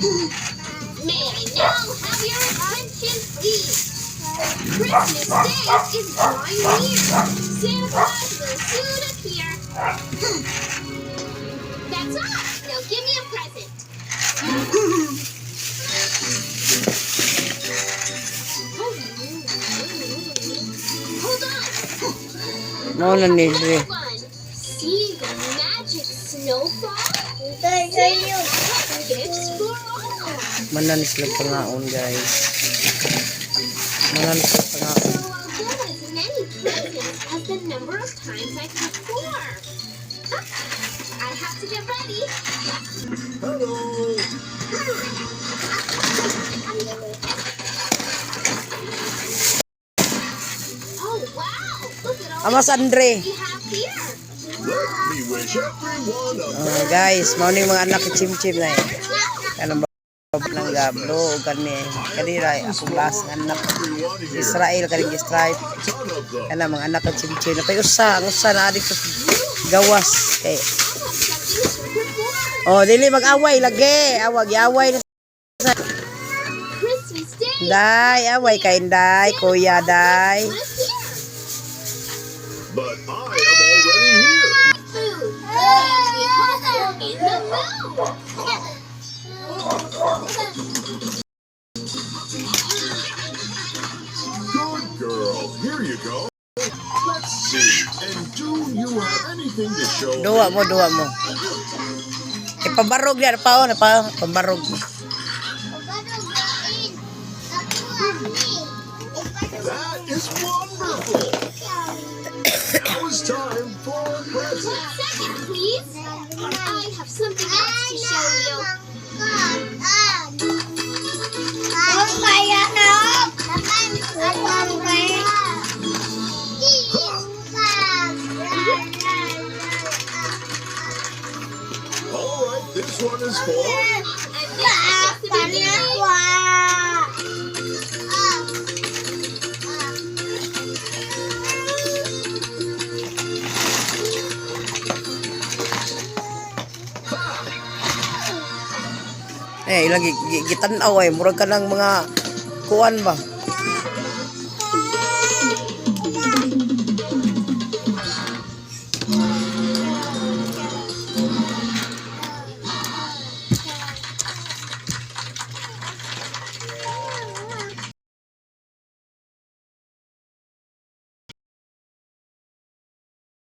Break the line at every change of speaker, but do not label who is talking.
May I now have your attention, please? Christmas Day is drawing near. Santa Claus will soon appear. That's all. Now give me a present. Hold on.
Mao na ni dre.
Another one. See the magic snowfall? Santa has gifts for all.
Manan sila pangaon, guys. Manan sila pangaon.
So I'll get as many presents as the number of times I perform. I have to get ready.
Hello.
Oh wow! Look at all
Amas Andre.
we have here.
Let me wish everyone a
Oh, guys, mao ning mga anak ni Chim Chim na eh. Kanang ng gablo ug kani kanira akong last nga anak.
Everyone here.
Israel kaning stripe.
Ton of them.
Kana mga anak ni Chim Chim. Napay usa, ang usa na adto sa gawas kay
I have something to perform.
Oh, dili mag-away lagi. Awag away na.
Christmas Day.
Day, away kay Inday, kuya day.
Will appear.
But I am already here.
Food. And we hope you're in the mood.
Good girl. Here you go. Let's see. And do you have anything to show
Duwa
me?
Mo, duwa mo. Ipabarog yan pa, oh, pa, pabarog.
That is wonderful. Now it's time for a present.
One second, please. I have something else to show you.
All right, this one is for.
And this is just the beginning.
Eh, ilang gitan-aw ay murag ka ng mga kuan ba?